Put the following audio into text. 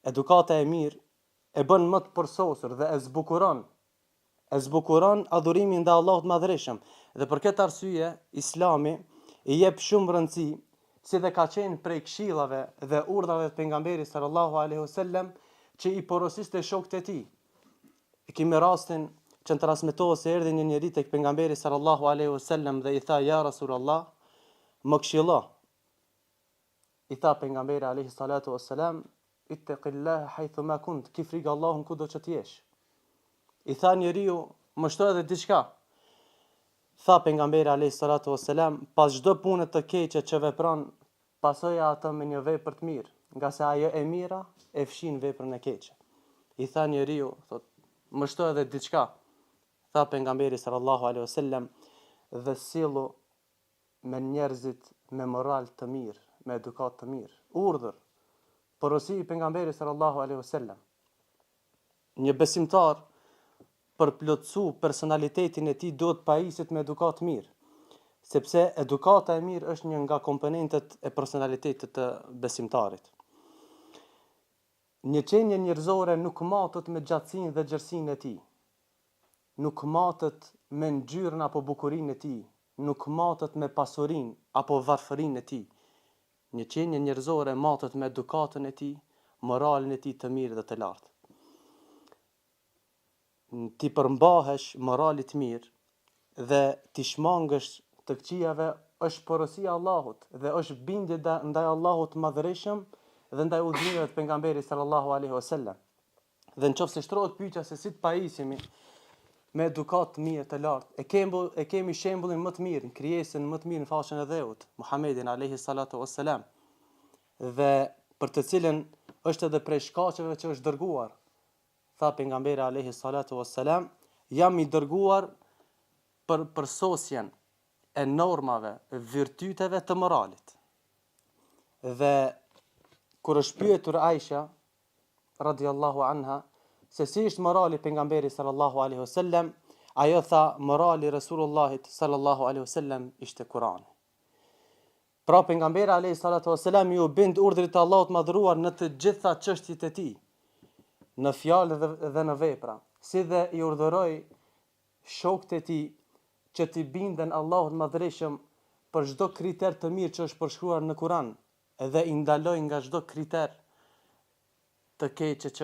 Edukata e mirë e bën më të përsosur dhe e zbukuron e zbukuron adhurimin ndaj Allahut të Madhërishëm dhe për këtë arsye Islami i jep shumë rëndësi si dhe ka qenë prej këshillave dhe urdhrave të pejgamberit sallallahu alaihi wasallam që i porosiste shokët e tij. E kemi rastin që në transmetohet se erdhi një njeri tek pejgamberi sallallahu alaihi wasallam dhe i tha ja Rasulullah, më këshillo. I tha pejgamberi alaihi salatu wasalam, Ittaqillaha haythu ma kunt, ki frikë Allahun kudo që të jesh. I tha njeriu, më shto edhe diçka. Tha pejgamberi alaihi salatu wasalam, pas çdo pune të keqe që vepron, pasoje atë me një vepër të mirë, ngase ajo e mira e fshin veprën e keqe. I tha njeriu, thot, më shto edhe diçka. Tha pejgamberi sallallahu alaihi wasallam, dhe sillu me njerëzit me moral të mirë, me edukatë të mirë. Urdhër, porosi i pejgamberit sallallahu alaihi wasallam. Një besimtar për plotësu personalitetin e tij duhet pajiset me edukatë të mirë, sepse edukata e mirë është një nga komponentët e personalitetit të besimtarit. Një qenie njerëzore nuk matet me gjatësinë dhe gjerësinë e tij, nuk matet me ngjyrën apo bukurinë e tij, nuk matet me pasurinë apo varfërinë e tij. Një qenie njerëzore matet me edukatën e tij, moralin e tij të mirë dhe të lartë. T'i përmbahesh moralit të mirë dhe t'i shmangesh të këqijave është porosia e Allahut dhe është bindje ndaj Allahut të Madhërishëm dhe ndaj udhëzimeve të Pejgamberit sallallahu alejhi o sellem. Dhe në qoftë se shtrohet pyetja se si të pajisemi me edukatë të mirë të lartë, e kemi e kemi shembullin më të mirë, në krijesën më të mirë në faqen e dheut, Muhammedin alayhi salatu wassalam. Dhe për të cilën është edhe prej shkaqeve që është dërguar, tha pejgamberi alayhi salatu wassalam, jam i dërguar për përsosjen e normave, virtyteve të moralit. Dhe kur është pyetur Aisha radijallahu anha, se si ishte morali i pejgamberit sallallahu alejhi o sellem, ajo tha morali i Resulullahit sallallahu alejhi o sellem ishte Kurani. Pra pejgamberi alejhi salatu o selam iu bind urdhrit të Allahut të madhëruar në të gjitha çështjet e tij, në fjalë dhe, dhe në vepra, si dhe i urdhëroi shokët e tij që t'i binden Allahut të madhërishëm për çdo kriter të mirë që është përshkruar në Kuran dhe i ndaloi nga çdo kriter të keqe që.